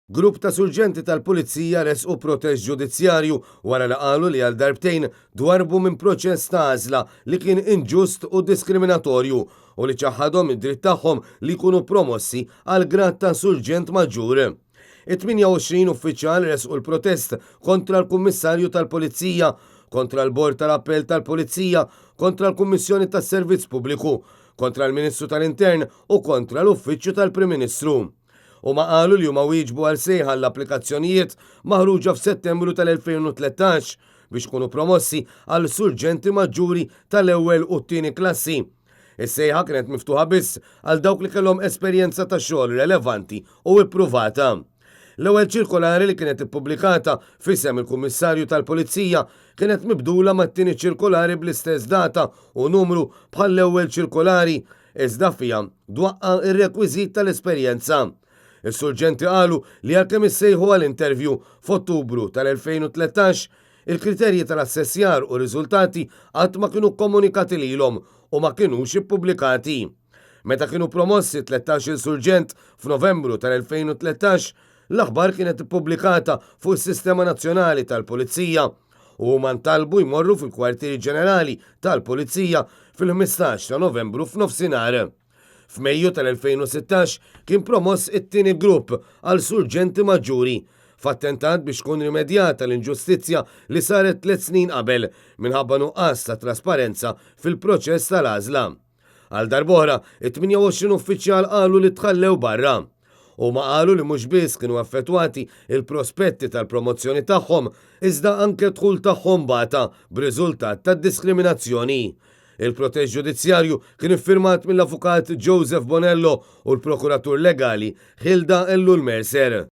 Grupp ta' surġenti tal-Pulizija resqu protest ġudizzjarju wara li qalu li għal darbtejn dwarrbu minn proċess ta' għażla li kien inġust u diskriminatorju u li ċaħħadhom id-dritt tagħhom li jkunu promossi għal grad ta' Surġent Maġġur. It-28 uffiċjal resqu l-protest kontra l-Kummissarju tal-Pulizija, kontra l-Bord tal-Appell tal-Pulizija, kontra l-Kummissjoni tas-Servizz Pubbliku, kontra l-Ministru tal-Intern u kontra l-Uffiċċju tal-Prim Ministru. Huma qalu li huma wieġbu għal sejħa għall-applikazzjonijiet maħruġa f'Settembru tal-2013 biex ikunu promossi għal surġenti maġġuri tal-ewwel u t-tieni klassi. Is-sejħa kienet miftuħa biss għal dawk li kellhom esperjenza ta' xogħol relevanti u ippruvata. L-ewwel ċirkolari li kienet ippubblikata f'isem il-Kummissarju tal-Pulizija kienet mibdula mat-tieni ċirkolari bl-istess data u numru bħall-ewwel ċirkolari iżda fiha dwaqqa' r-rekwiżit tal-esperjenza. Is-surġenti qalu li għalkemm issejħu għal interview f'Ottubru tal-2013, il-kriterji tal-assessjar u r-riżultati qatt ma kienu kkomunikati lilhom u ma kinux ippubblikati. Meta kienu promossi 13-il surġent f'Novembru tal-2013, l-aħbar kienet ippubblikata fuq is-Sistema Nazzjonali tal-Pulizija u huma ntalbu jmorru fil-Kwartieri Ġenerali tal-Pulizija fil-15 ta' Novembru f'nofsinhar. F'Mejju tal-2016 kien promoss it-tieni grupp għal Surġenti Maġġuri, f'attentat biex tkun rimedjata l-inġustizzja li saret tliet snin qabel minħabba nuqqas ta' trasparenza fil-proċess tal-għażla. Għal darb'oħra, it-28 uffiċjal qalu li tħallew barra. Huma qalu li mhux biss kienu affettwati il-prospetti tal-promozzjoni tagħhom, iżda anke d-dħul tagħhom bata b'riżultat tad-diskriminazzjoni. Il-protest ġudizzjarju kien iffirmat mill-Avukat Joseph Bonello u l-Prokuratur Legali Hilda Ellul Mercer.